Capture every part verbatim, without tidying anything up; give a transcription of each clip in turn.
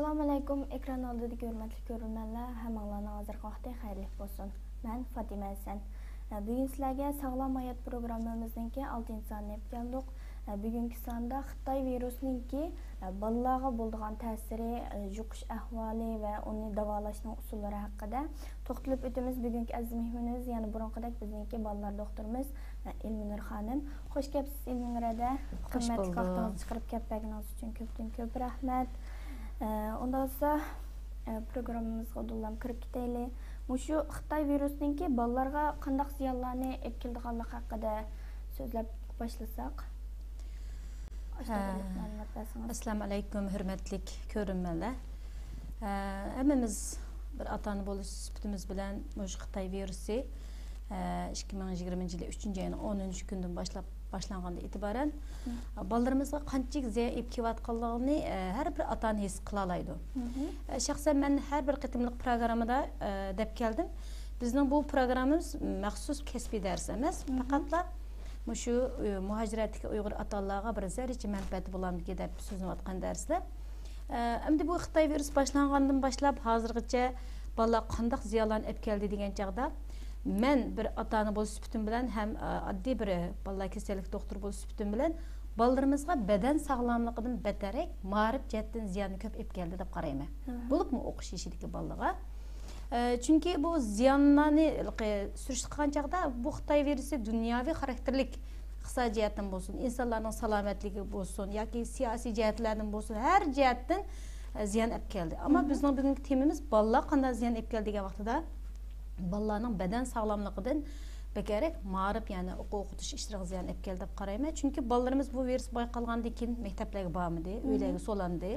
ئەسسالامۇ ئەلەيكۇم، ئېكران ئالدىدىكى ھۆرمەتلىك كۆرۈرمەنلەر، ھەممىڭلارنىڭ ھازىرقى ۋاقتى خەيرلىك بولسۇن. مەن فاتىمە ھەسەن. بۈگۈن سىلەرگە ساغلام ھايات پروگراممىمىزنىڭكى ئالتىنچى سانىنى ئېلىپ كەلدۇق. بۈگۈنكى ساندا خىتاي ۋىرۇسىنىڭكى بالىلارغا بولىدىغان تەسىرى، يۇقۇش ئەھۋالى ۋە ئۇنى داۋالاشنىڭ ئۇسۇللىرى ھەققىدە توختىلىپ ئۆتىمىز. بۈگۈنكى ئەزىز مېھمىنىمىز يەنە بۇرۇنقىدەك بىزنىڭكى بالىلار دوختۇرىمىز ئىلمىنۇر خانىم. خوش كەپسىز ئىلمىنۇر ھەدە. قىممەتلىك ۋاقتىڭىزنى چىقىرىپ كەپ بەرگىنىڭىز ئۈچۈن كۆپتىن كۆپ رەھمەت. ئە، ئۇنداق بولسا، ئە، پروگراممىمىزغا دۇللام كىرىپ كېتەيلى. مۇشۇ خىتاي ۋىرۇسىنىڭكى بالىلارغا قانداق زىيانلارنى ئېلىپ كېلىدىغانلىقى ھەققىدە سۆزلەپ باشلىساق. ئاشۇنداق ھە. ئېنىق مەلۇمات بەرسىڭىز. ئەسسالامۇ ئەلەيكۇم، ھۆرمەتلىك كۆرۈرمەنلەر. ھە، ھەممىمىز بىر ئاتا-ئانا بولۇش سۈپىتىمىز بىلەن مۇشۇ خىتاي ۋىرۇسى، ھە، ئىككى مىڭ يىگىرمىنچى يىلى ئۈچىنچى ئاينىڭ ئونىنچى كۈنىدىن باشلاپ باشلانغاندىن ئېتىبارەن، مم. بالىلىرىمىزغا قانچىلىك زىيان ئېلىپ كېلىۋاتقانلىقىنى، ھە، ھەر بىر ئاتا-ئانا ھېس قىلالايدۇ. مم. ھە، شەخسەن مەن ھەر بىر قېتىملىق پروگراممىدا، ھە، دەپ كەلدىم. بىزنىڭ بۇ پروگراممىمىز مەخسۇس كەسپىي دەرس ئەمەس، مم. پەقەتلا مۇشۇ، ئە، مۇھاجىرەتتىكى ئۇيغۇر ئاتا-ئانىلارغا بىر زەررىچە مەنپەئەتى بولامدىكىن دەپ سۆزلىنىۋاتقان دەرسلەر. ئە، ئەمدى بۇ خىتاي ۋىرۇسى باشلانغاندىن باشلاپ ھازىرغىچە بالىلار قانداق زىيانلارنى ئەپ كەلدى دېگەن چاغدا، مەن بىر ئاتا-ئانا بولۇش سۈپىتىم بىلەن ھەم، ئە، ئاددىي بىر بالىلار كېسەللىك دوختۇرى بولۇش سۈپىتىم بىلەن بالىلىرىمىزغا بەدەن ساغلاملىقىدىن بەتەرەك مائارىپ جەھەتتىن زىياننى كۆپ ئېلىپ كەلدى دەپ قارايمەن. مم. بولۇپمۇ ئوقۇش يېشىدىكى بالىلارغا. ئە، چۈنكى بۇ زىيانلارنى ھېلىقى سۈرۈشتە قىلغان چاغدا بۇ خىتاي ۋىرۇسى دۇنياۋى خاراكتېرلىك ئىقتىسادىي جەھەتتىن بولسۇن، ئىنسانلارنىڭ سالامەتلىكى بولسۇن ياكى سىياسىي جەھەتلەردىن بولسۇن، ھەر جەھەتتىن، ئە، زىيان ئەپ كەلدى. ئەمما مم. بىزنىڭ بۈگۈنكى تېمىمىز بالىلار قانداق زىيان ئەپ كەلدى دېگەن ۋاقتىدا، بالىلارنىڭ بەدەن ساغلاملىقىدىن بەكرەك مائارىپ، يەنى ئوقۇ ئوقۇتۇش ئىشلىرىغا زىيان ئەپ كەلدى دەپ قارايمەن. چۈنكى بالىلىرىمىز بۇ ۋىرۇس بايقالغاندىن كېيىن مەكتەپلەرگە بارمىدى، مم. ئۆيلەرگە سولاندى.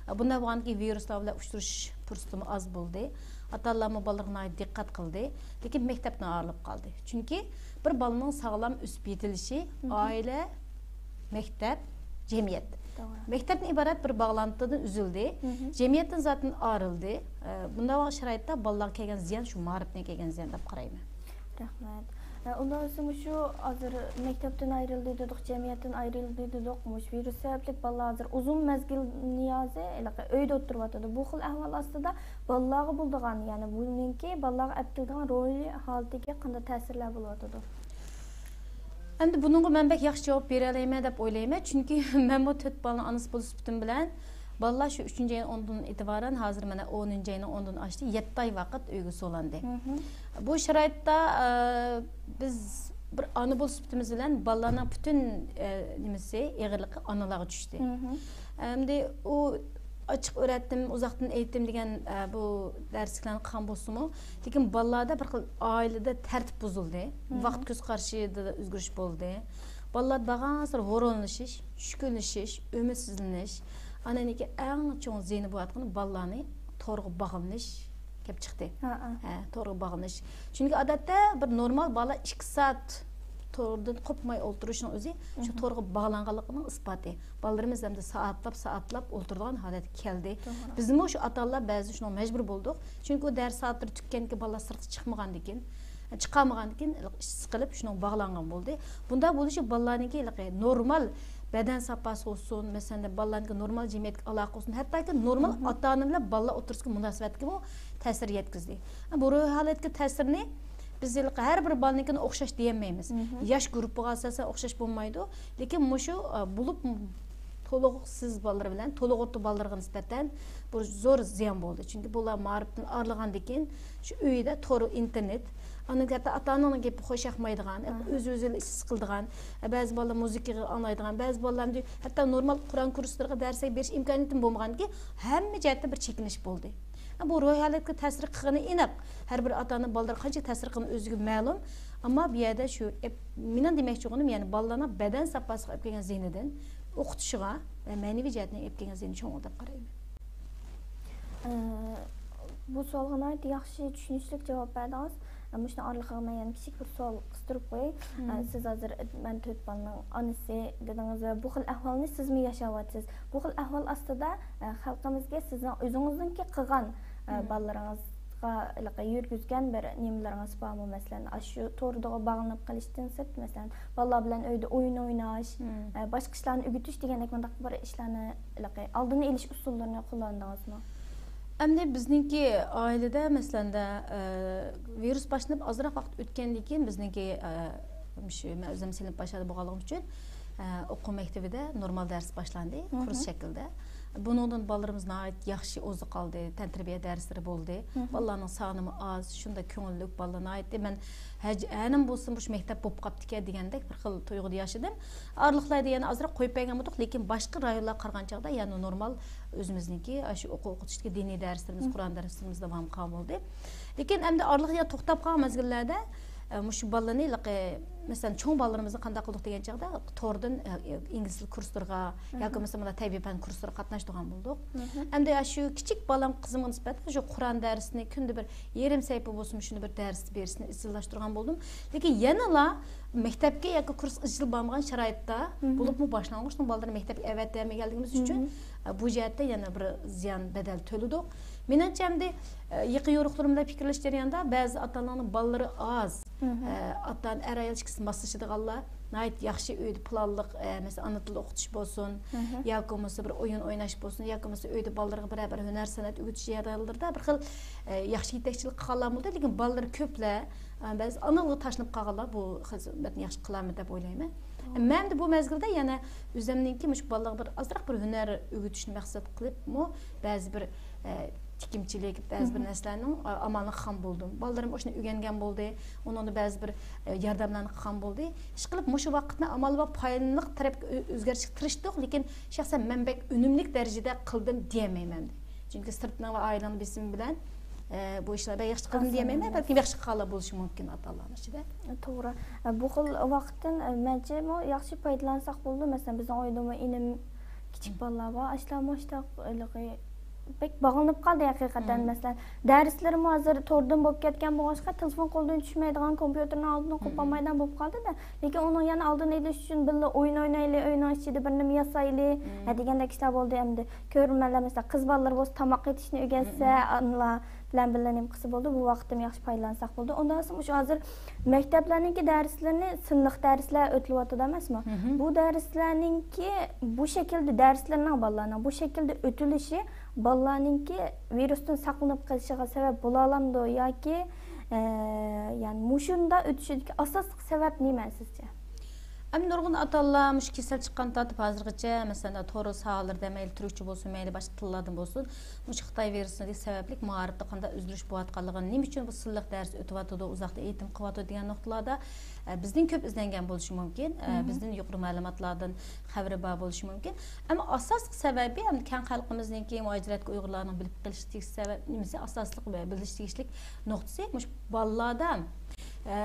بۇنداق بولغاندىكىن ۋىرۇسلار بىلەن ئۇچرىشىش پۇرسىتىمۇ ئاز بولدى. ئاتا-ئانىلارمۇ بالىلىرىغا ناھايىتى دىققەت قىلدى. لېكىن مەكتەپتىن ئايرىلىپ قالدى. چۈنكى بىر بالىنىڭ ساغلام ئۆسۈپ يېتىلىشى، مم. ئائىلە، مەكتەپ، جەمئىيەت. توغرا. مەكتەپتىن ئىبارەت بىر باغلانتىدىن ئۈزۈلدى. مم. جەمئىيەتتىن زاتەن ئايرىلدى. ئە، بۇنداق شارائىتتا بالىلارغا كەلگەن زىيان شۇ مائارىپتىن كەلگەن زىيان دەپ قارايمەن. رەھمەت. ئە، ئۇنداق بولسا مۇشۇ ھازىر مەكتەپتىن ئايرىلدى دېدۇق، جەمئىيەتتىن ئايرىلدى دېدۇق. مۇشۇ ۋىرۇس سەۋەبلىك بالىلار ھازىر ئۇزۇن مەزگىل نىيازى ھېلىقى ئۆيدە ئولتۇرۇۋاتىدۇ. بۇ خىل ئەھۋال ئاستىدا بالىلارغا بولىدىغان، يەنى بۇنىڭكى بالىلارغا ئەپ كېلىدىغان روھىي ھالىتىگە قانداق تەسىرلەر بولۇۋاتىدۇ؟ ئەمدى بۇنىڭغا مەن بەك ياخشى جاۋاب بېرەلەيمەن دەپ ئويلايمەن، چۈنكى مەنمۇ تۆت بالىنىڭ ئانىسى بولۇش سۈپىتىم بىلەن، بالىلار شۇ ئۈچىنچى ئاينىڭ ئوندىن ئېتىبارەن، ھازىر مانا ئونىنچى ئاينىڭ ئوندىن ئاشتى، يەتتە ئاي ۋاقىت ئۆيگە سولىندى. مھم. بۇ شارائىتتا، ئە، بىز بىر ئانا بولۇش سۈپىتىمىز بىلەن بالىلارنىڭ پۈتۈن، ئە، نېمىسى، ئېغىرلىقى ئانىلارغا چۈشتى. مھم. ئەمدى ئۇ ئاچچىق ئۆرەتتىم، ئۇزاقتىن ئېيتتىم دېگەن، ئە، بۇ دەرسلىكلەرنى قىلغان بولسىمۇ، لېكىن بالىلاردا بىر خىل ئائىلىدە تەرتىپ بۇزۇلدى. مھم. ۋاقىت كۆز قارىشىدا ئۆزگىرىش بولدى. بالىلار بارغانسېرى ھورۇنلىشىش، چۈشكۈنلىشىش، ئۈمىدسىزلىنىش. ئاندىن كېيىن ئەڭ چوڭ زىيىنى بولۇۋاتقىنى بالىلارنى تورغا باغلىنىش كەپ چىقتى. ھە، ھە. ھە، تورغا باغلىنىش. چۈنكى ئادەتتە بىر نورمال بالا ئىككى سائەت توردىن قوپماي ئولتۇرۇشنىڭ ئۆزى شۇ مھم. تورغا باغلانغانلىقىنىڭ ئىسپاتى. بالىلىرىمىز ئەمدى سائەتلاپ، سائەتلاپ ئولتۇرىدىغان ھالەتكە كەلدى. توغرا. بىزمۇ شۇ ئاتا-ئانىلار بەزىدە شۇنىڭغا مەجبۇر بولدۇق. چۈنكى ئۇ دەرس سائەتلىرى تۈگىگەنكى بالىلار سىرتقا چىقمىغاندىكىن، چىقالمىغاندىكىن ئىشسىز قېلىپ شۇنىڭغا باغلانغان بولدى. بۇنداق بولۇشى بالىلارنىڭكى ھېلىقى نورمال بەدەن ساپاسى بولسۇن، مەسىلەن، بالىلارنىڭكى نورمال جەمئىيەتكە ئالاقە بولسۇن، ھەتتاكى نورمال مھم. ئاتا-ئانا بىلەن بالىلار ئوتتۇرىسىدىكى مۇناسىۋەتكىمۇ تەسىر يەتكۈزدى. بۇ روھىي ھالەتكە تەسىرنى بىز ھېلىقى ھەر بىر بالىنىڭكىنى ئوخشاش دېيەلمەيمىز. مھم. ياش گۇرۇپپىغا ئاساسەن ئوخشاش بولمايدۇ. لېكىن مۇشۇ، ئە، بولۇپ تولۇقسىز بالىلار بىلەن تولۇق ئوتتۇرا بالىلارغا نىسبەتەن بۇ زور زىيان بولدى. چۈنكى بۇلار مائارىپتىن ئايرىلغاندىن كېيىن شۇ ئۆيدە تور، ئىنتېرنېت، ئاندىن كېيىن ھەتتا ئاتا-ئانىنىڭ گېپى خوش ياقمايدىغان، ئاھا. ئۆز-ئۆزىنى ئىشسىز قىلىدىغان، بەزى بالىلار مۇزىكىغا ئاڭلايدىغان، بەزى بالىلار ھەتتا نورمال قۇرئان كۇرسلىرىغا دەرسلەرگە بېرىش ئىمكانىيىتىمۇ بولمىغاندىكىن ھەممە جەھەتتىن بىر چېكىنىش بولدى. بۇ روھىي ھالەتكە تەسىر قىلغىنى ئېنىق. ھەر بىر ئاتا-ئانا بالىلىرىغا قانچىلىك تەسىر قىلغىنى ئۆزىگە مەلۇم. ئەمما بۇ يەردە شۇ ئەپ-، مېنىڭ دېمەكچى بولغىنىم، يەنى بالىلارنىڭ بەدەن ساپاسىغا ئەپ كەلگەن زىيىنىدىن، ئوقۇتۇشىغا ۋە مەنىۋى جەھەتتىن ئەپ كەلگەن زىيىنى چوڭ دەپ قارايمەن. ئە، بۇ سوئالغا ناھايىتى ياخشى، چۈشىنىشلىك جاۋاب بەردىڭىز. ئە، مۇشۇنىڭ ئارىلىقىغا مەن يەنە كىچىك بىر سوئال قىستۇرۇپ قوياي. ئە، مم. سىز ھازىر، ئە، مەن تۆت بالىنىڭ ئانىسى دېدىڭىز ۋە بۇ خىل ئەھۋالنى سىزمۇ ياشاۋاتىسىز. بۇ خىل ئەھۋال ئاستىدا، ئە، خەلقىمىزگە سىزنىڭ ئۆزىڭىزنىڭكى قىلغان، ئە، مم. بالىلىرىڭىزغا ھېلىقى يۈرگۈزگەن بىر نېمىلىرىڭىز بارمۇ؟ مەسىلەن، ئاشۇ توردىغا باغلىنىپ قېلىشتىن سىرت، مەسىلەن، بالىلار بىلەن ئۆيدە ئويۇن ئويناش، مم. ئە، باشقا ئىشلارنى ئۆگىتىش دېگەندەك مۇنداق بىر ئىشلارنى، ھېلىقى ئالدىنى ئېلىش ئۇسۇللىرىنى قوللاندىڭىزمۇ؟ ئەمدى بىزنىڭكى ئائىلىدە، مەسىلەن، ئە، ۋىرۇس باشلىنىپ ئازراق ۋاقىت ئۆتكەندىن كېيىن، بىزنىڭكى، ئە، مۇشۇ مەن ئۆزۈم سىنىپ باشلىدا بولغانلىقىم ئۈچۈن، ئە، ئوقۇش مەكتىۋىدە نورمال دەرس باشلاندى، كۇرس شەكلىدە. بۇنىڭدىن بالىلىرىمىز ناھايىتى ياخشى ئوزۇق ئالدى، تەنتەربىيە دەرسلىرى بولدى. بالىلارنىڭ سانىمۇ ئاز، شۇنداق كۆڭۈللۈك بالىلار ناھايىتى. مەن ھەج-، ھەنىم بولسا مۇشۇ مەكتەپ بولۇپ قاپتىكەن دېگەندەك بىر خىل تۇيغۇدا ياشىدىم. ئارىلىقلاردا يەنە ئازراق قويۇپ بەرگەن بولدۇق، لېكىن باشقا رايونلارغا قارىغان چاغدا يەنە نورمال ئۆزىمىزنىڭكى شۇ ئوقۇ-، ئوقۇتۇشتىكى دىنىي دەرسلىرىمىز، قۇرئان دەرسلىرىمىز داۋام قىلغان بولدى. لېكىن ئەمدى ئارىلىق يەنە توختاپ قالغان مەزگىللەردە، ئە، مۇشۇ بالىلارنى ھېلىقى، مەسىلەن، چوڭ بالىلىرىمىزنى قانداق قىلدۇق دېگەن چاغدا، توردىن، ئە، ئىنگلىز تىل كۇرسلىرىغا ياكى بولمىسا مانا تەبىئىي پەن كۇرسلىرىغا قاتناشتۇرغان بولدۇق. ئەمدى شۇ كىچىك بالام قىزىمغا نىسبەتەن شۇ قۇرئان دەرسىنى كۈندە بىر يېرىم سەھىپە بولسىمۇ شۇنى بىر دەرس بېرىشنى ئىزچىللاشتۇرغان بولدۇم. لېكىن يەنىلا مەكتەپكە ياكى كۇرسقا ئىزچىل بارمىغان شارائىتتا، بولۇپمۇ باشلانغۇچنىڭ بالىلىرىنى مەكتەپكە ئەۋەتەلمىگەنلىكىمىز ئۈچۈن، ئە، بۇ جەھەتتە يەنە بىر زىيان، بەدەل تۆلىدۇق. مېنىڭچە ئەمدى، ئە، يېقىن يورۇقلىرىم بىلەن پىكىرلىشىش جەريانىدا بەزى ئاتا-ئانىلارنىڭ بالىلىرى ئاز، ئە، ئاتا-ئانا، ئەر-ئايال ئىككىسى ماسلىشىدىغانلار، ناھايىتى ياخشى ئۆيدە پىلانلىق، ئە، مەسىلەن، ئانا تىلدا ئوقۇتۇش بولسۇن، ياكى بولمىسا بىر ئويۇن ئويناش بولسۇن، ياكى بولمىسا ئۆيدە بالىلىرىغا بىرەر بىر ھۈنەر سەنئەت ئۆگىتىش جەريانلىرىدا بىر خىل، ئە، ياخشى يېتەكچىلىك قىلغانلار بولدى. لېكىن بالىلىرى كۆپلەر، ئە، بەزى ئانىلىققا تاشلىنىپ قالغانلار بۇ خىزمەتنى ياخشى قىلالمىدى دەپ ئويلايمەن. مەن ئەمدى بۇ مەزگىلدە يەنە ئۆزۈمنىڭكى مۇشۇ بالىلارغا بىر ئازراق بىر ھۈنەر ئۆگىتىشنى مەقسەت قىلىپمۇ بەزى بىر، ئە، تىكىمچىلىك، بەزى بىر نەرسىلەرنىڭ، ئە، ئامالىنى قىلغان بولدۇم. بالىلىرىم ئاشۇنى ئۆگەنگەن بولدى. ئۇنىڭدا بەزى بىر، ئە، ياردەملەرنى قىلغان بولدى. ئىشقىلىپ مۇشۇ ۋاقىتنى ئامال بار پايدىلىق تەرەپكە ئۆ-، ئۆزگەرتىشكە تىرىشتۇق، لېكىن شەخسەن مەن بەك ئۈنۈملۈك دەرىجىدە قىلدىم دېيەلمەيمەن ئەمدى. چۈنكى سىرتنىڭ ۋە ئائىلىنىڭ بېسىمى بىلەن، ئە، بۇ ئىشلارنى بەك ياخشى قىلدىم دېيەلمەيمەن، بەلكىم ياخشى قىلغانلار بولۇشى مۇمكىن ئاتا-ئانىلارنىڭ ئىچىدە. توغرا. بۇ خىل ۋاقىتتىن، مەنچىمۇ ياخشى پايدىلانساق بولىدۇ. مەسىلەن، بىزنىڭ ئۆيدىمۇ ئىنىم، كىچىك بالىلار بار. ئاشۇلارمۇ ئاشۇنداق ھېلىقى بەك باغلىنىپ قالدى ھەقىقەتەن. مەسىلەن، دەرسلىرىمۇ ھازىر توردىن بولۇپ كەتكەن بولغاچقا، تېلېفون قولدىن چۈشمەيدىغان، كومپيۇتېرنىڭ ئالدىدىن قوپالمايدىغان بولۇپ قالدى-دە. لېكىن ئۇنىڭ يەنە ئالدىنى ئېلىش ئۈچۈن بىللە ئويۇن ئوينايلى، ئۆينىڭ ئىچىدە بىر نېمە ياسايلى، ھە، دېگەندەك ئىشلار بولدى ئەمدى. كۆرۈرمەنلەر، مەسىلەن، قىز بالىلىرى بولسا تاماق ئېتىشنى ئۆگەتسە، ئانىلار بىلەن بىللە نېمە قىلسا بولىدۇ، بۇ ۋاقىتتىمۇ ياخشى پايدىلانساق بولىدۇ. ئۇنداق بولسا مۇشۇ ھازىر مەكتەپلەرنىڭكى دەرسلىرىنى سىنلىق دەرسلەر ئۆتۈلۈۋاتىدۇ ئەمەسمۇ؟ بۇ دەرسلەرنىڭكى بۇ شەكىلدە دەرسلىرىنىڭ بالىلارنىڭ بۇ شەكىلدە ئۆتۈلۈشى بالىلارنىڭكى ۋىرۇستىن ساقلىنىپ قېلىشىغا سەۋەب بولالامدۇ ياكى، ئە، يەنى مۇشۇنداق ئۆتۈشىدىكى ئاساسلىق سەۋەب نېمە سىزچە؟ ئەمدى نۇرغۇن ئاتا-ئانىلار مۇشۇ كېسەل چىققان تارتىپ ھازىرغىچە، مەسىلەن، تور ساھەلىرىدە مەيلى تۈركچە بولسۇن، مەيلى باشقا تىللاردىن بولسۇن، مۇشۇ خىتاي ۋىرۇسى سەۋەبلىك مائارىپتا قانداق ئۆزگىرىش بولۇۋاتقانلىقىنى، نېمە ئۈچۈن بۇ سىنلىق دەرس ئۆتۈۋاتىدۇ، ئۇزاقتا ئېيتىم قىلىۋاتىدۇ دېگەن نۇقتىلاردا، ئە، بىزدىن كۆپ ئىزدەنگەن بولۇشى مۇمكىن، ئە، بىزدىن يۇقىرى مەلۇماتلاردىن خەۋىرى بار بولۇشى مۇمكىن. ئەمما ئاساسلىق سەۋەبى، ئەمدى كەڭ خەلقىمىزنىڭكى، مۇھاجىرەتتىكى ئۇيغۇرلارنىڭ بىلىپ قېلىشى تېگىشلىك سەۋەب نېمىسى، ئاساسلىق بىلىش تېگىشلىك نۇقتىسى مۇشۇ بالىلاردا، ئە،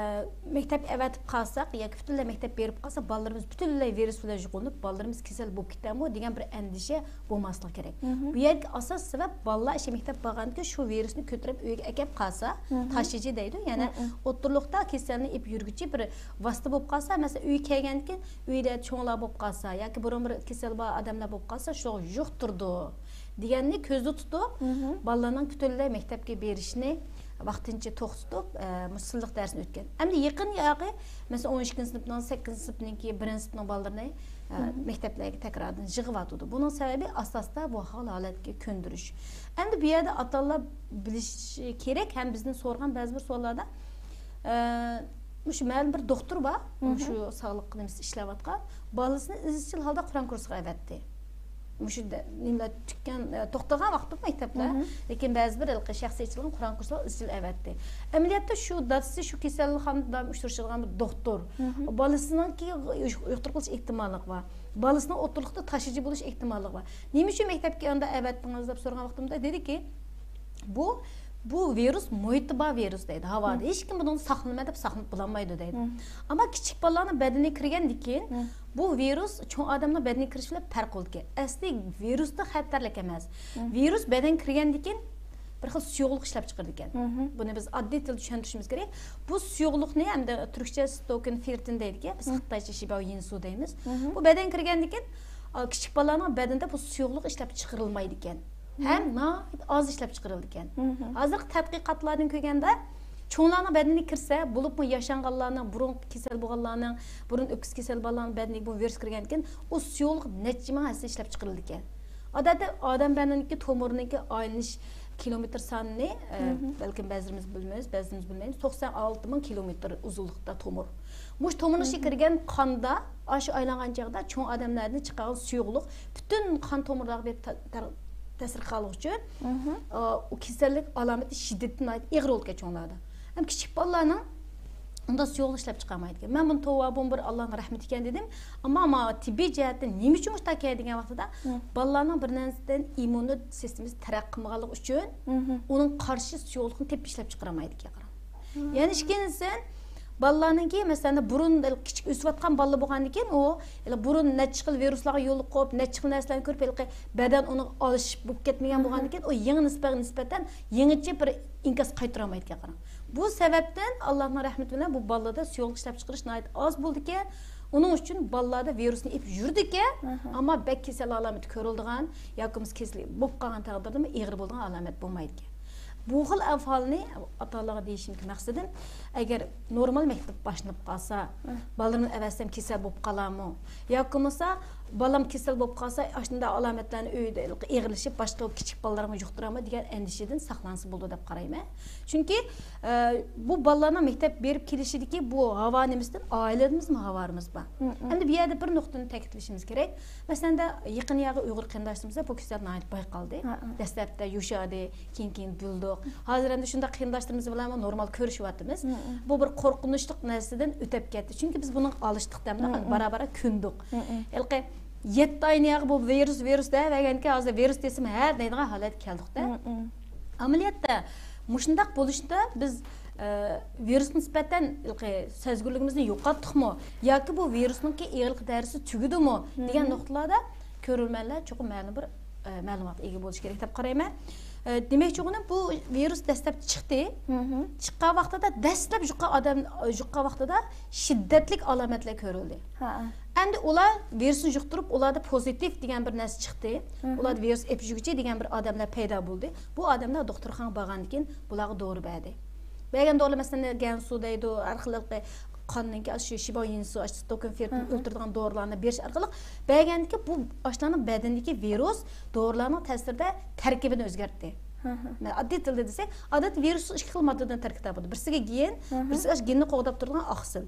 مەكتەپكە ئەۋەتىپ قالساق ياكى پۈتۈنلەي مەكتەپ بېرىپ قالسا، بالىلىرىمىز پۈتۈنلەي ۋىرۇس بىلەن يۇقۇنۇپ، بالىلىرىمىز كېسەل بولۇپ كېتەرمۇ دېگەن بىر ئەندىشە بولماسلىقى كېرەك. بۇ يەردىكى ئاساسىي سەۋەب، بالىلار ئىشى مەكتەپكە بارغاندىن كېيىن شۇ ۋىرۇسنى كۆتۈرۈپ ئۆيگە ئەكەپ قالسا، تاشىيىچى دەيدۇ، يەنى ئوتتۇرىلىقتا كېسەلنى ئېلىپ يۈرگۈچى بىر ۋاسىتە بولۇپ قالسا، مەسىلەن، ئۆيگە كەلگەندىن كېيىن ئۆيدە چوڭلار بولۇپ قالسا ياكى بۇرۇن بىر كېسەل بار ئادەملەر بولۇپ قالسا، شۇ يۇقتۇرىدۇ دېگەننى كۆزدە تۇتۇپ، بالىلارنىڭ پۈتۈنلەي مەكتەپكە بېرىشىنى ۋاقتىنچە توختىتىپ، ئە، مۇشۇ سىنلىق دەرسنى ئۆتكەن. ئەمدى يېقىن ياقى، مەسىلەن، ئون ئىككىنچى سىنىپنىڭ، سەككىزىنچى سىنىپنىڭكى، بىرىنچى سىنىپنىڭ بالىلىرىنى، ئە، مەكتەپلەرگە تەكراردىن يىغىۋاتىدۇ. بۇنىڭ سەۋەبى ئاساستا بۇ خىل ھالەتكە كۆندۈرۈش. ئەمدى بۇ يەردە ئاتا-ئانىلار بىلىشى كېرەك ھەم بىزدىن سورىغان بەزى بىر سوئاللاردا، ئە، مۇشۇ مەلۇم بىر دوختۇر بار، مۇشۇ ساغلىق نېمىسى ئىشلەۋاتقان، بالىسىنى ئىزچىل ھالدا قۇرئان كۇرسىغا ئەۋەتتى. مۇشۇ دە-، نېمىلەر تۈگىگەن، ئە، توختىغان ۋاقىتتا مەكتەپلەر، لېكىن بەزى بىر ھېلىقى شەخسىي ئېچىلغان قۇرئان كۇرسلار ئىزچىل ئەۋەتتى. ئەمەلىيەتتە شۇ دادىسى شۇ كېسەلخانىدا دائىم ئۇچرىشىدىغان بىر دوختۇر. بالىسىنىڭكى يۇق-، يۇقتۇرۇپ قېلىش ئېھتىماللىقى بار. بالىسىنىڭ ئوتتۇرىلىقتا تاشىيىچى بولۇش ئېھتىماللىقى بار. نېمە ئۈچۈن مەكتەپكە ئاندا ئەۋەتتىڭىز دەپ سورىغان ۋاقتىمدا دېدىكى، بۇ، بۇ ۋىرۇس مۇھىتتا بار ۋىرۇس دەيدۇ، ھاۋادا. ھېچكىم بۇنىڭدىن ساقلىنىمەن دەپ ساقلىنىپ بولالمايدۇ دەيدۇ. ئەمما كىچىك بالىلارنىڭ بەدىنىگە كىرگەندىن كېيىن، بۇ ۋىرۇس چوڭ ئادەمنىڭ بەدىنىگە كىرىشى بىلەن پەرق بولىدىكەن. ئەسلى ۋىرۇستا خەتەرلىك ئەمەس. ۋىرۇس بەدەنگە كىرگەندىن كېيىن بىر خىل سۇيۇقلۇق ئىشلەپ چىقىرىدىكەن. بۇنى بىز ئاددىي تىلدا چۈشەندۈرۈشىمىز كېرەك. بۇ سۇيۇقلۇقنى ئەمدى تۈركچە ستوكېنفېرتىن دەيدىكەن، بىز خىتايچە شىباۋ يىنسۇ دەيمىز. بۇ بەدەنگە كىرگەندىن كېيىن، ئا، كىچىك بالىلارنىڭ بەدىنىدە بۇ سۇيۇقلۇق ئىشلەپ چىقىرىلمايدىكەن. ھەم ناھايىتى ئاز ئىشلەپ چىقىرىلىدىكەن. ھازىرقى تەتقىقاتلاردىن كۆرگەندە، چوڭلارنىڭ بەدىنىگە كىرسە، بولۇپمۇ ياشانغانلارنىڭ، بۇرۇنقى كېسەل بولغانلارنىڭ، بۇرۇن ئۆپكىسى كېسەل بولغانلارنىڭ بەدىنىگە بۇ ۋىرۇس كىرگەندىكىن، ئۇ سۇيۇقلۇق نەچچە مىڭ ھەسسە ئىشلەپ چىقىرىلىدىكەن. ئادەتتە ئادەم بەدىنىدىكى تومۇرنىڭكى ئايلىنىش كىلومېتىر سانىنى، ئە، بەلكىم بەزىلىرىمىز بىلمەيمىز، بەزىلىرىمىز بىلمەيمىز، توقسان ئالتە مىڭ كىلومېتىر ئۇزۇنلۇقتا تومۇر. مۇشۇ تومۇرنىڭ ئىچىگە كىرگەن قاندا، ئاشۇ ئايلانغان چاغدا چوڭ ئادەملەردىن چىقارغان سۇيۇقلۇق پۈتۈن قان تومۇرلارغا بېرىپ تا-، تار-، تەسىر قىلغانلىقى ئۈچۈن، ئە، ئۇ كېسەللىك ئالامىتى شىددىتى ناھايىتى ئېغىر بولىدىكەن چوڭلاردا. ھەم كىچىك بالىلارنىڭ ئۇنداق سۇيۇقلۇق ئىشلەپ چىقارمايدىكەن. مەن بۇنى توۋا، بۇ بىر ئاللانىڭ رەھمىتى ئىكەن دېدىم. ئەمما، ئەمما تېببىي جەھەتتىن نېمە ئۈچۈن مۇشۇنداق ئىكەن دېگەن ۋاقتىدا، بالىلارنىڭ بىر نەرسىدىن ئىممۇن سىستېمىسى تەرەققىي قىلمىغانلىقى ئۈچۈن، ئۇنىڭ قارشى سۇيۇقلۇقىنى تېپىپ ئىشلەپ چىقىرالمايدىكەن. يەنە ئىككىنچىسى، بالىلارنىڭكى، مەسىلەن، بۇرۇن كىچىك ئۆسۈۋاتقان بالىلار بولغاندىكىن، ئۇ بۇرۇن نەچچە خىل ۋىرۇسلارغا يولۇقۇپ، نەچچە خىل نەرسىلەرنى كۆرۈپ، ھېلىقى بەدەن ئۇنىڭغا ئالىشىپ بولۇپ كەتمىگەن بولغاندىكىن، ئۇ يېڭى نىسبەتكە نىسبەتەن يېڭىچە بىر ئىنكاس قايتۇرالمايدىكەن، قاراڭ. بۇ سەۋەبتىن ئاللانىڭ رەھمىتى بىلەن بۇ بالىلاردا سۇيۇقلۇق ئىشلەپ چىقىرىش ناھايىتى ئاز بولىدىكەن. ئۇنىڭ ئۈچۈن بالىلاردا ۋىرۇسنى ئېلىپ يۈرىدىكەن، ئەمما بەك كېسەل ئالامىتى كۆرۈلىدىغان ياكى بولمىسا كېسەل بولۇپ قالغان تەقدىردىمۇ ئېغىر بولىدىغان ئالامەت بولمايدىكەن. بۇ خىل ئەھۋالنى ئاتا-ئانىلارغا دېيىشىمدىكى مەقسىتىم، ئەگەر نورمال مەكتەپ باشلىنىپ قالسا، بالىلىرىمنى ئەۋەتسەم كېسەل بولۇپ قالارمۇ؟ ياكى بولمىسا، بالام كېسەل بولۇپ قالسا، ئاشۇنداق ئالامەتلەرنى ئۆيدە ئېغىرلىشىپ، باشقا كىچىك بالىلارغا يۇقتۇرارمۇ دېگەن ئەندىشىدىن ساقلانسا بولىدۇ دەپ قارايمەن. چۈنكى، ئە، بۇ بالىلارنىڭ مەكتەپ بېرىپ كېلىشىدىكى بۇ ھاۋا نېمىسىدىن ئائىلىمىزمۇ ھاۋارىمىز بار. ئەمدى بۇ يەردە بىر نۇقتىنى تەكىتلىشىمىز كېرەك. مەسىلەن، يېقىن يەرگە ئۇيغۇر قېرىنداشلىرىمىزدا بۇ كېسەل ناھايىتى بايقالدى. دەسلەپتە يوشۇردى، كېيىن، كېيىن بىلدۇق. ھازىر ئەمدى شۇنداق قېرىنداشلىرىمىز بىلەنمۇ نورمال كۆرۈشۈۋاتىمىز. بۇ بىر قورقۇنچلۇق نەرسىدىن ئۆتۈپ كەتتى. چۈنكى بىز بۇنىڭغا ئالىشتۇق دەمدۇق، بارا-بارا كۆندۇق. ھېلىقى يەتتە ئاينى ياغى بۇ ۋىرۇس، ۋىرۇس دەۋەرگەنكەن، ھازىر ۋىرۇس دېسىمۇ ھە دەيدىغان ھالەتكە كەلدۇق-دە. ئەمەلىيەتتە مۇشۇنداق بولۇشتا بىز، ئە، ۋىرۇسقا نىسبەتەن ھېلىقى سەزگۈرلۈكىمىزنى يوقاتتۇقمۇ ياكى بۇ ۋىرۇسنىڭكى ئېغىرلىق دەرىجىسى تۈگىدىمۇ دېگەن نۇقتىلاردا كۆرۈرمەنلەر چوقۇم مەلۇم بىر، ئە، مەلۇمات ئىگە بولۇشى كېرەك دەپ قارايمەن. ئە، دېمەكچى بولغىنىم، بۇ ۋىرۇس دەسلەپ چىقتى. چىققان ۋاقتىدا، دەسلەپ يۇققان ئادەم، يۇققان ۋاقتىدا شىددەتلىك ئالامەتلەر كۆرۈلدى. ئەمدى ئۇلار ۋىرۇسنى يۇقتۇرۇپ، ئۇلاردا پوزىتىپ دېگەن بىر نەرسە چىقتى. ئۇلاردا ۋىرۇس ئېپىژۈگۈچى دېگەن بىر ئادەملەر پەيدا بولدى. بۇ ئادەملەر دوختۇرخانىغا بارغاندىن كېيىن بۇلارغا دورا بەردى. بەرگەن دورىلار، مەسىلەن، گەنسۇ دەيدۇ، ھەر خىل قاندىكى شۇ شىبايىنسۇ، ئاشۇ ستوكنفېرتنى ئۆلتۈرىدىغان دورىلارنى بېرىش ئارقىلىق بەرگەندىكى بۇ ئاشۇلارنىڭ بەدىنىدىكى ۋىرۇس دورىلارنىڭ تەسىرىدە تەركىبىنى ئۆزگەرتتى. مەن ئاددىي تىلدا دېسەك، ئادەتتە ۋىرۇس ئىككى خىل ماددىدىن تەركىب تاپىدۇ. بىرسىگە گېن، بىرسىگە ئاشۇ گېننى قوغداپ تۇرىدىغان ئاقسىل.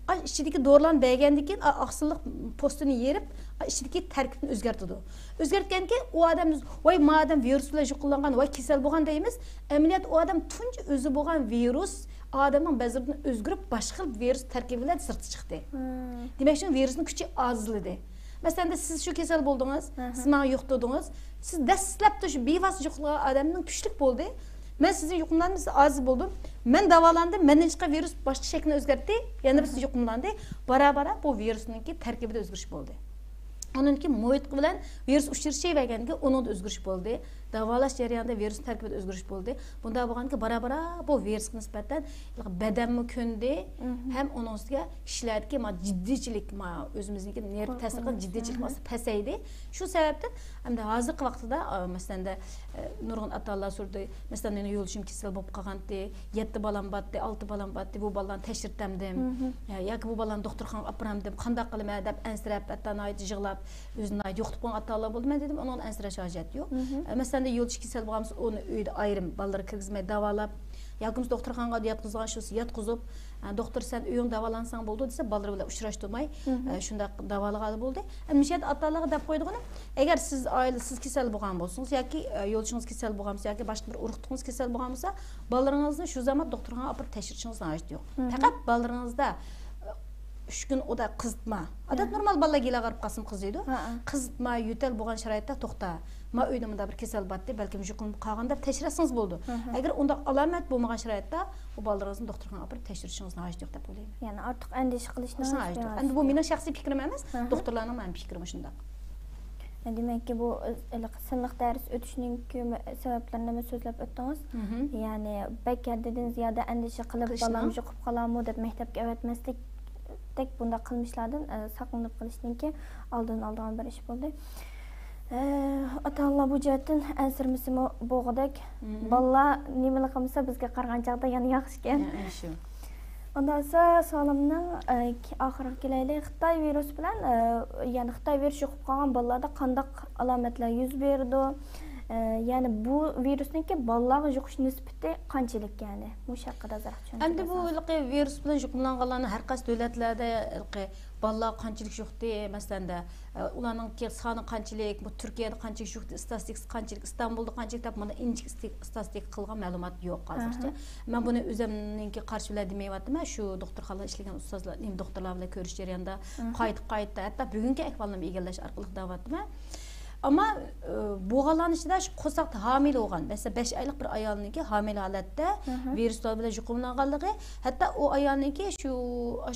ئا، ئىچىدىكى دورىلارنى بەرگەندىن كېيىن، ئا، ئاقسىللىق پوستىنى يېرىپ، ئا، ئىچىدىكى تەركىبىنى ئۆزگەرتىدۇ. ئۆزگەرتكەنكى ئۇ ئادەم، ۋاي، ما ئادەم ۋىرۇس بىلەن يۇقۇملانغان، ۋاي، كېسەل بولغان دەيمىز. ئەمەلىيەتتە ئۇ ئادەم تۇنجى ئۆزى بولغان ۋىرۇس ئادەمنىڭ بەزىرىدىن ئۆزگىرىپ، باشقا خىل ۋىرۇس تەركىبى بىلەن سىرتقا چىقتى. دېمەك، شۇ ۋىرۇسنىڭ كۈچى ئازلىدى. مەسىلەن، سىز شۇ كېسەل بولدىڭىز، سىز ماڭا يۇقتۇردىڭىز. سىز دەسلەپتە شۇ بىۋاسىتە يۇقتۇرغان ئادەمنىڭ كۈچلۈك بولدى. مەن سىزنى يۇقۇملاندىم، سىز ئاجىز بولدۇم. مەن داۋالاندىم، مەندىن چىققان ۋىرۇس باشقا شەكلىنى ئۆزگەرتتى، يەنە بىرسى يۇقۇملاندى. بارا-بارا بۇ ۋىرۇسنىڭكى تەركىبىدە ئۆزگىرىش بولدى. ئۇنىڭدىن كېيىن مۇھىت بىلەن ۋىرۇس ئۇچرىشىۋەرگەندىن كېيىن ئۇنىڭدا ئۆزگىرىش بولدى. داۋالاش جەريانىدا ۋىرۇس تەركىبىدە ئۆزگىرىش بولدى. بۇنداق بولغاندىكىن بارا-بارا بۇ ۋىرۇسقا نىسبەتەن بەدەنمۇ كۆندى، ھەم ئۇنىڭ ئۈستىگە كىشىلەردىكى ما جىددىيچىلىك، ما ئۆزىمىزنىڭكى نېرۋا تەسىر قىلغان جىددىيچىلىك ئاستا پەسەيدى. شۇ سەۋەبتىن ئەمدى ھازىرقى ۋاقتىدا، ئا، مەسىلەن، ئە، نۇرغۇن ئاتا-ئانىلار سورىدى. مەسىلەن، مېنىڭ يولدىشىم كېسەل بولۇپ قالغانتى، يەتتە بالام بارتى، ئالتە بالام بارتى، بۇ بالىلارنى تەكشۈرتەمدىم؟ يا، ياكى بۇ بالىنى دوختۇرخانىغا ئاپىرامدىم؟ قانداق قىلىمەن دەپ ئەنسىرەپ، ھەتتا ناھايىتى يىغلاپ، ئۆزىنى ناھايىتى يوقىتىپ قويغان ئاتا-ئانىلار بولدى. مەن دېدىم، ئۇنىڭغا ئەنسىرەش ھاجەت يوق. ئە، مەسىلەن، يولدىشى كېسەل بولغان بولسا، ئۇنى ئۆيدە ئايرىم بالىلىرى كىرگۈزمەي داۋالاپ، ياكى بولمىسا دوختۇرخانىغا ياتقۇزغان شۇ ياتقۇزۇپ، ئە، دوختۇر، سەن ئۆيۈڭدە داۋالانساڭ بولىدۇ دېسە، بالىلىرى بىلەن ئۇچراشتۇرماي، ئە، شۇنداق داۋالىغانلار بولدى. ئەمدى مۇشۇ يەردە ئاتا-ئانىلارغا دەپ قويىدىغىنىم، ئەگەر سىز ئائىلە، سىز كېسەل بولغان بولسىڭىز ياكى، ئە، يولدىشىڭىز كېسەل بولغان بولسا ياكى باشقا بىر ئۇرۇق-تۇغقىنىڭىز كېسەل بولغان بولسا، بالىلىرىڭىزنى شۇ زامان دوختۇرخانىغا ئاپىرىپ تەكشۈرتۈشىڭىز ناھايىتى يوق. پەقەت بالىلىرىڭىزدا، ئە، ئۈچ كۈن ئۇدا قىزىتما. ئادەتتە نورمال بالىلار گېلى ئاغرىپ قالسىمۇ قىزىيدۇ. قىزىتما، يۆتەل بولغان شارائىتتا توختا. ما ئۆيدە مۇنداق بىر كېسەل بارتتى، بەلكىم يۇقۇملىنىپ قالغان دەپ تەكشۈرسىڭىز بولىدۇ. ئەگەر ئۇنداق ئالامەت بولمىغان شارائىتتا، بۇ بالىلىرىڭىزنى دوختۇرخانىغا ئاپىرىپ تەكشۈرتۈشىڭىز ناھايىتى يوق دەپ ئويلايمەن. يەنى ئارتۇق ئەندىشە قىلىشنىڭ ھاجىتى يوق. ئەمدى بۇ مېنىڭ شەخسىي پىكرىم ئەمەس، دوختۇرلارنىڭ مەن پىكرىمۇ شۇنداق. دېمەككى، بۇ ھېلىقى سىنلىق دەرس ئۆتۈشنىڭكى سەۋەبلىرىنىمۇ سۆزلەپ ئۆتتىڭىز. يەنى بەك ھەددىدىن زىيادە ئەندىشە قىلىپ، بالام يۇقۇپ قالارمۇ دەپ مەكتەپكە ئەۋەتمەسلىكتەك بۇنداق قىلمىشلاردىن، ئە، ساقلىنىپ قېلىشنىڭكى ئالدىنى ئالىدىغان بىر ئىش بولدى. ئە، ئاتا-ئانىلار بۇ جەھەتتىن ئەنسىرىمىسىمۇ بولغۇدەك. بالىلار نېمىلا قىلمىسا، بىزگە قارىغان چاغدا يەنە ياخشىكەن. ئە، ئە، شۇ. ئۇنداق بولسا، سوئالىمنىڭ، ئە، ئاخىرىغا كېلەيلى. خىتاي ۋىرۇسى بىلەن، ئە، يەنى خىتاي ۋىرۇسى يۇقۇپ قالغان بالىلاردا قانداق ئالامەتلەر يۈز بېرىدۇ؟ ئە، يەنى بۇ ۋىرۇسنىڭكى بالىلارغا يۇقۇش نىسبىتى قانچىلىك يەنى؟ مۇشۇ ھەققىدە ئازراق چۈشەندۈرۈپ ئەمدى بۇ بەرسىڭىز. ھېلىقى ۋىرۇس بىلەن يۇقۇملانغانلارنىڭ ھەر قايسى دۆلەتلەردە ھېلىقى بالىلارغا قانچىلىك يۇقتى، مەسىلەن، ئە، ئۇلارنىڭكى سانى قانچىلىك، بۇ تۈركىيەدە قانچىلىك يۇقتى، ئىستاتىستىكىسى قانچىلىك، ئىستانبۇلدا قانچىلىك دەپ مانا ئىنچىكە ئىستاتىستىكا قىلغان مەلۇمات يوق ھازىرچە. ئاھا. مەن بۇنى ئۆزۈمنىڭكى قارىشى بىلەن دېمەيۋاتىمەن، شۇ دوختۇرخانىدا ئىشلىگەن ئۇستازلار، نېمە، دوختۇرلار بىلەن كۆرۈشۈش جەريانىدا ئاھا. قايتا قايتا، ھەتتا بۈگۈنكى ئەھۋالنى ئىگىلەش ئارقىلىق دەۋاتىمەن. ئەمما، ئى، بولغانلارنىڭ ئىچىدە شۇ قورساقتا ھامىلە بولغان، مەسىلەن، بەش ئايلىق بىر ئايالنىڭكى ھامىلە ھالەتتە ئاھا. ۋىرۇس بىلەن يۇقۇملانغانلىقى، ھەتتا ئۇ ئايالنىڭكى شۇ،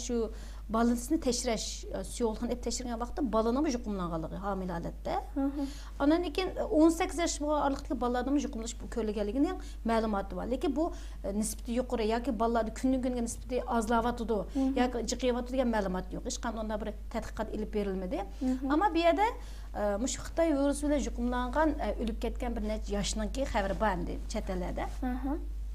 شۇ بالىسىنى تەكشۈرۈش، ئى، سيۇلخان ئېلىپ تەكشۈرگەن ۋاقىتتا بالىنىڭمۇ يۇقۇملانغانلىقى ھامىلە ھالەتتە. ئاھا. ئاندىن كېيىن، ئى، ئون سەككىز ياش بولغان ئارىلىقتىكى بالىلاردىمۇ يۇقۇملىنىش كۆرۈلگەنلىكىنىڭ مەلۇماتى بار. لېكىن بۇ، ئى، نىسبىتى يۇقىرى ياكى بالىلاردا كۈندىن كۈنگە نىسبىتى ئازلاۋاتىدۇ ياكى جىقىيىۋاتىدۇ دېگەن مەلۇمات يوق. ھېچقانداق ئۇنداق بىر تەتقىقات ئېلىپ بېرىلمىدى. ئەمما بۇ يەردە، ئە، مۇشۇ خىتاي ۋىرۇسى بىلەن يۇقۇملانغان، ئە، ئۆلۈپ كەتكەن بىر نەچچە ياشنىڭكى خەۋىرى بار ئەمدى چەت ئەللەردە.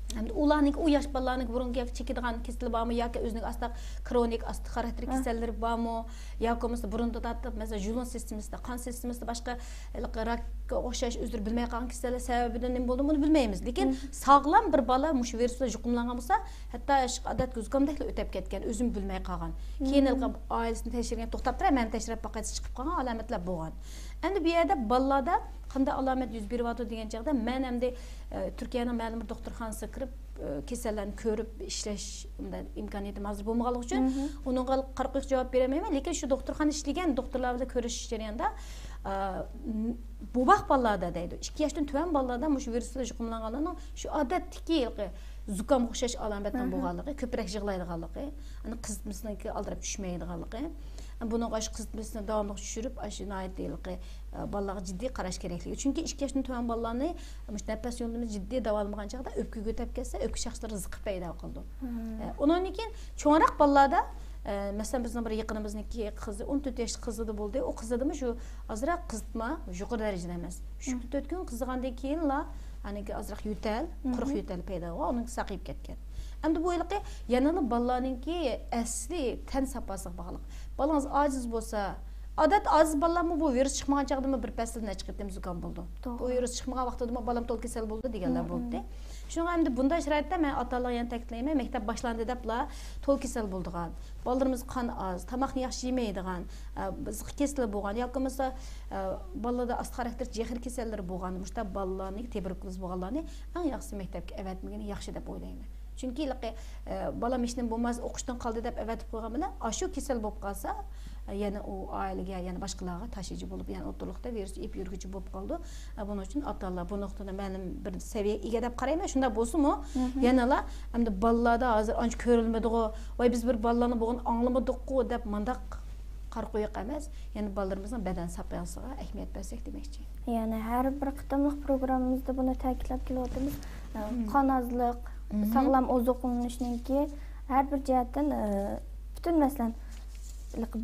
ئەمدى ئۇلارنىڭكى، ئۇ ياش بالىلارنىڭكى بۇرۇنقى ياكى چېكىدىغان كېسىلى بارمۇ ياكى ئۆزىنىڭ ئاستا كرونىك ئاستا خاراكتېر كېسەللىرى بارمۇ ياكى بولمىسا بۇرۇندا تارتىپ، مەسىلەن، ژۇلۇن سىستېمىسىدا، قان سىستېمىسىدا باشقا ھېلىقى راكقا ئوخشاش ئۆزلىرى بىلمەي قالغان كېسەللەر سەۋەبىدىن نېمە بولدى، بۇنى بىلمەيمىز. لېكىن ساغلام بىر بالا مۇشۇ ۋىرۇس بىلەن يۇقۇملانغان بولسا، ھەتتا ئادەتتىكى زۇكامدەكلا ئۆتەپ كەتكەن، ئۆزىمۇ بىلمەي قالغان. كېيىن ھېلىقى ئائىلىسىنى تەكشۈرگەن، توختاپ تۇراي، مەن تەكشۈرۈپ باقاي، چىقىپ قالغان ئالامەتلەر بولغان. ئەمدى بۇ يەردە بالىلاردا قانداق ئالامەت يۈز بېرىۋاتىدۇ دېگەن چاغدا، مەن ئەمدى، ئە، تۈركىيەنىڭ مەلۇم بىر دوختۇرخانىسىغا كىرىپ، ئە، كېسەللەرنى كۆرۈپ ئىشلەش ئىمكانىيىتىم ھازىر بولمىغانلىقى ئۈچۈن ئۇنىڭغا قارا قويۇق جاۋاب بېرەلمەيمەن. لېكىن شۇ دوختۇرخانىدا ئىشلىگەن دوختۇرلار بىلەن كۆرۈشۈش جەريانىدا، ئا، بوۋاق بالىلاردا دەيدۇ، ئىككى ياشتىن تۆۋەن بالىلاردا مۇشۇ ۋىرۇس بىلەن يۇقۇملانغانلارنىڭ شۇ ئادەتتىكى ھېلىقى زۇكامغا ئوخشاش ئالامەتنىڭ بولغانلىقى، كۆپرەك يىغلايدىغانلىقى، ئانا قىزىتمىسىنىڭكى ئالدىراپ چۈشمەيدىغانلىقى، بۇنىڭغا شۇ قىزىتمىسىنى داۋاملىق چۈشۈرۈپ، ئاشۇ ناھايىتى ھېلىقى، ئا، بالىلارغا جىددىي قاراش كېرەكلىكى. چۈنكى ئىككى ياشتىن تۆۋەن بالىلارنى مۇشۇ نەپەس يولىنى جىددىي داۋالىمىغان چاغدا ئۆپكىگە ئۆتۈپ كەتسە، ئۆپكە شاخلىرىدا زىقىپ پەيدا قىلىدۇ. ئە، ئۇنىڭدىن كېيىن چوڭراق بالىلاردا، ئە، مەسىلەن، بىزنىڭ بىر يېقىنىمىزنىڭكى قىزى، ئون تۆت ياشلىق قىزىدا بولدى. ئۇ قىزىدىمۇ شۇ ئازراق قىزىتما يۇقىرى دەرىجىدە ئەمەس. ئۈچ كۈن، تۆت كۈن قىزىغاندىن كېيىنلا، يەنىكى ئازراق يۆتەل، قۇرۇق يۆتەل پەيدا بولغان، ئۇنىڭ ساقىيىپ كەتكەن. ئەمدى بۇ ھېلىقى يەنىلا بالىلارنىڭكى ئەسلى تەن ساپاسىغا باغلىق. بالىڭىز ئاجىز بولسا، ئادەتتە ئاجىز بالىلارمۇ بۇ ۋىرۇس چىقمىغان چاغدىمۇ بىر پەسىل نەچچە قېتىم زۇكام بولىدۇ. بۇ ۋىرۇس چىقمىغان ۋاقتىدىمۇ بالام تولا كېسەل بولدى دېگەنلەر بولدى. شۇڭا ئەمدى بۇنداق شارائىتتا مەن ئاتا-ئانىلارغا يەنە تەكىتلەيمەن، مەكتەپ باشلاندى دەپلا تولا كېسەل بولىدىغان، بالىلىرىمىز قان ئاز، تاماقنى ياخشى يېمەيدىغان، ئە، زىق كېسىلى بولغان ياكى بولمىسا، ئە، بالىلاردا ئاستا خاراكتېر جېغىر كېسەللىرى بولغان، مۇشۇنداق بالىلارنى، تېبېركۇلوز بولغانلارنى ئەڭ ياخشىسى مەكتەپكە ئەۋەتمىگىنى ياخشى دەپ ئويلايمەن. چۈنكى ھېلىقى، ئە، بالام ھېچنېمە بولماس، ئوقۇشتىن قالدى دەپ ئەۋەتىپ قويغان بىلەن ئاشۇ كېسەل بولۇپ قالسا، ئە، يەنە ئۇ ئائىلىگە، يەنە باشقىلارغا تاشىيىچى بولۇپ، يەنە ئوتتۇرىلىقتا ۋىرۇس ئېلىپ يۈرگۈچى بولۇپ قالىدۇ. ئە، بۇنىڭ ئۈچۈن ئاتا-ئانىلار بۇ نۇقتىدا مەلۇم بىر سەۋىيەگە ئىگە دەپ قارايمەن. شۇنداق بولسىمۇ، يەنىلا ئەمدى بالىلاردا ھازىر ئانچە كۆرۈلمىدىغۇ، ۋاي، بىز بىر بالىلارنى بولغان ئاڭلىمىدۇققۇ دەپ مانداق قارا قويۇق ئەمەس. يەنى بالىلىرىمىزنىڭ بەدەن ساپاسىغا ئەھمىيەت بەرسەك دېمەكچى. يەنى ھەر بىر قېتىملىق پروگراممىمىزدا بۇنى تەكىتلەپ كېلىۋاتىمىز. ئە، قان ئازلىق، ساغلام ئوزۇقلىنىشنىڭكى ھەر بىر جەھەتتىن، ئە، پۈتۈن مەسىلەن،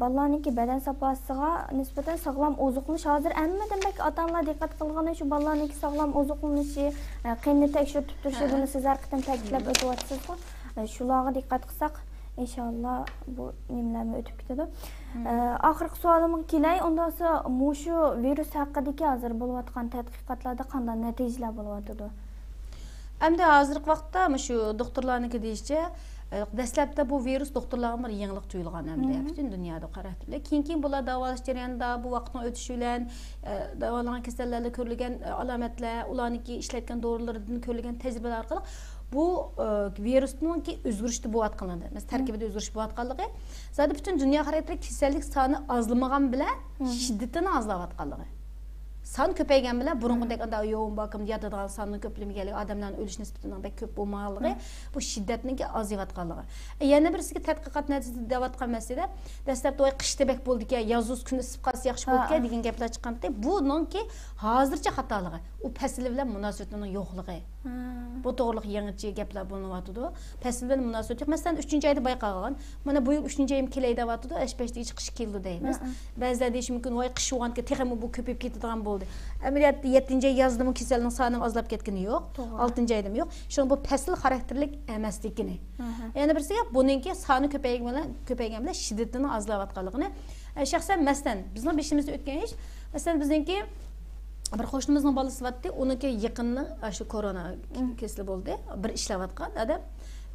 بالىلارنىڭكى بەدەن ساپاسىغا نىسبەتەن ساغلام ئوزۇقلىنىش ھازىر ھەممىدىن بەك ئاتا-ئانىلار دىققەت قىلغىنى شۇ بالىلارنىڭكى ساغلام ئوزۇقلىنىشى، ئە، قېنىنى تەكشۈرتۈپ تۇرۇشى، بۇنى سىز ھەر قېتىم تەكىتلەپ ئۆتۈۋاتىسىزغۇ. ئە، شۇلارغا دىققەت قىلساق، ئىنشاللا بۇ نېمىلەرمۇ ئۆتۈپ كېتىدۇ. ئە، ئاخىرقى سوئالىمغا كېلەي، ئۇنداقسا مۇشۇ ۋىرۇس ھەققىدىكى ھازىر بولۇۋاتقان تەتقىقاتلاردا قانداق نەتىجىلەر بولۇۋاتىدۇ؟ ئەمدى ھازىرقى ۋاقىتتا مۇشۇ دوختۇرلارنىڭكى دېيىشىچە، ئە، دەسلەپتە بۇ ۋىرۇس دوختۇرلارغا بىر يېڭىلىق تۇيۇلغان ئەمدى پۈتۈن دۇنيادا قارا. لېكىن كېيىن بۇلار داۋالاش جەريانىدا، بۇ ۋاقىتنىڭ ئۆتۈشى بىلەن، ئە، داۋالانغان كېسەللەردە كۆرۈلگەن، ئە، ئالامەتلەر، ئۇلارنىڭكى ئىشلەتكەن دورىلىرىدىن كۆرۈلگەن تەجرىبىلەر ئارقىلىق بۇ، ئە، ۋىرۇسنىڭكى ئۆزگىرىشتە بولۇۋاتقانلىقى، مەسىلەن، تەركىبىدە ئۆزگىرىش بولۇۋاتقانلىقى، زادى پۈتۈن دۇنيا خاراكتېرلىك كېسەللىك سانى ئازلىمىغان بىلەن شىددىتىنى ئازلاۋاتقانلىقى. سان كۆپەيگەن بىلەن بۇرۇنقىدەك ئانداق يوغان باكىمدا ياتىدىغان ساننىڭ كۆپلىمىگەنلىكى، ئادەملەرنىڭ ئۆلۈش نىسبىتىنىڭ بەك كۆپ بولمىغانلىقى، بۇ شىددەتنىڭكى ئازىيىۋاتقانلىقى. يەنە بىرسىگە تەتقىقات نەتىجىسىدە دەۋاتقان مەسىلىدە، دەسلەپتە ۋاي قىشتا بەك بولىدىكەن، يازدا كۈندە ئىسسىپ قالسا ياخشى بولىدىكەن دېگەن گەپلەر چىققانتى. بۇنىڭكى ھازىرچە خاتالىقى. ئۇ پەسلى بىلەن مۇناسىۋىتىنىڭ يوقلۇقى. بۇ توغرىلىق يېڭىچە گەپلەر بولۇنۇۋاتىدۇ. پەسىل بىلەن مۇناسىۋەت يوق. مەسىلەن، ئۈچىنچى ئايدا بايقالغان. مانا بۇ يىل ئۈچىنچى ئايمۇ كېلەي دەۋاتىدۇ. ئەش بەشتىگىچە قىش كېلىدۇ دەيمىز. بەزىلەر دېيىشى مۇمكىن، ۋاي، قىش بولغانكەن تېخىمۇ بۇ كۆپىيىپ كېتىدىغان بولدى. ئەمەلىيەتتە يەتتىنچى ئاي يازدىمۇ كېسەلنىڭ سانى ئازلاپ كەتكىنى يوق. ئالتىنچى ئايدىمۇ يوق. شۇڭا بۇ پەسىل خاراكتېرلىك ئەمەسلىكىنى. يەنە بىرسى گەپ، بۇنىڭكى سانى كۆپەيگەن بىلەن، كۆپەيگەن بىلەن شىددىتىنىڭ ئازلاۋاتقانلىقىنى. ئە، شەخسەن مەسىلەن، بىزنىڭ بېشىمىزدىن ئۆتكەن ئىش، مەسىلەن، بىزنىڭكى بىر قوشنىمىزنىڭ بالىسى بارتتى، ئۇنىڭكى يېقىنىنىڭ ئاشۇ كورونا كېسىلى بولدى. بىر ئىشلەۋاتقان ئادەم.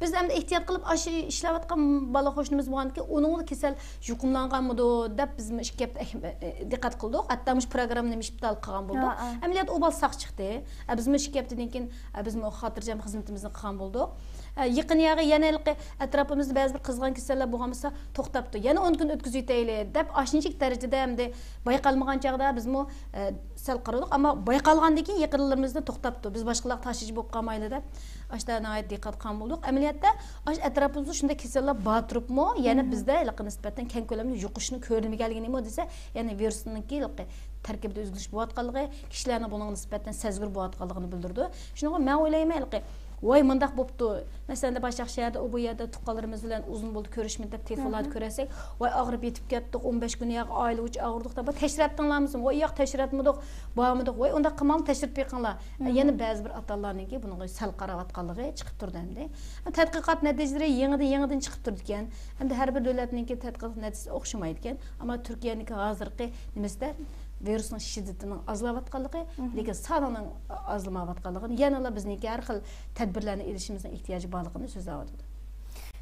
بىز ئەمدى ئېھتىيات قىلىپ، ئاشۇ ئىشلەۋاتقان بالا قوشنىمىز بولغاندىكىن، ئۇنىڭغا كېسەل يۇقۇملانغانمىدۇ دەپ، بىزمۇ ئىككى ھەپتە ئەھمى-، دىققەت قىلدۇق. ھەتتا مۇشۇ پروگراممىنى مۇشۇ ئىپتال قىلغان بولدۇق. ھە، ھە. ئەمەلىيەتتە ئۇ بالا ساق چىقتى. ئە، بىزمۇ ئىككى ھەپتىدىن كېيىن، ئە، بىزمۇ خاتىرجەم خىزمىتىمىزنى قىلغان بولدۇق. ئە، يېقىن يەرگە يەنە ھېلىقى ئەتراپىمىزدا بەزى بىر قىزىغان كېسەللەر بولغان بولسا، توختاپتۇ. يەنە ئون كۈن ئۆتكۈزۈۋېتەيلى دەپ، ئاشۇنچىلىك دەرىجىدە ئەمدى بايقالمىغان چاغدا بىزمۇ، ئە، سەل قارىدۇق. ئەمما بايقالغاندىن كېيىن يېقىنلىرىمىزنى توختاپتۇ. بىز باشقىلارغا تاشلىيىچى بولۇپ قالمايلى دەپ، ئاشتا ناھايىتى دىققەت قىلغان بولدۇق. ئەمەلىيەتتە، ئاشۇ ئەتراپىمىزدا شۇنداق كېسەللەر بار تۇرۇپمۇ، يەنە بىزدە ھېلىقى نىسبەتەن كەڭ كۆلەمدە يۇقۇشنىڭ كۆرۈلمىگەنلىكى نېمە دېسە، يەنى ۋىرۇسنىڭكى ھېلىقى تەركىبىدە ئۆزگىرىش بولۇۋاتقانلىقى، كىشىلەرنىڭ بۇنىڭغا نىسبەتەن سەزگۈر بولۇۋاتقانلىقىنى بىلدۈرىدۇ. شۇنىڭغا مەن ئويلايمەن، ھېلىقى، ۋاي، مۇنداق بوپتۇ، مەسىلەن، باشقا شەھەردە، ئۇ بۇ يەردە تۇغقانلىرىمىز بىلەن ئۇزۇن بولدى كۆرۈشمىدى دەپ تېلېفونلاردا كۆرەتسەك، ۋاي، ئاغرىپ يېتىپ كەتتۇق، ئون بەش كۈن ياغ ئائىلە بويىچە ئاغرىدۇق دەپ، تەكشۈرەتتىڭلارمۇ؟ ۋاي، ياق، تەكشۈرەتمىدۇق، بارمىدۇق. ۋاي، ئۇنداق قىلماڭ، تەكشۈرۈپ بېقىڭلار. يەنە بەزى بىر ئاتا-ئانىلارنىڭكى بۇنىڭغا سەل قاراۋاتقانلىقى چىقىپ تۇرىدۇ ئەمدى. تەتقىقات نەتىجىلىرى يېڭىدىن، يېڭىدىن چىقىپ تۇرىدىكەن. ئەمدى ھەر بىر دۆلەتنىڭكى تەتقىقات نەتىجىسى ئوخشىمايدىكەن. ئەمما تۈركىيەنىڭكى ھازىرقى نېمىسىدە ۋىرۇسنىڭ شىددىتىنىڭ ئازلاۋاتقانلىقى، لېكىن سانىنىڭ ئازلىمايۋاتقانلىقىنى، يەنىلا بىزنىڭكى ھەر خىل تەدبىرلەرنى ئېلىشىمىزنىڭ ئېھتىياجى بارلىقىنى سۆزلەۋاتىدۇ.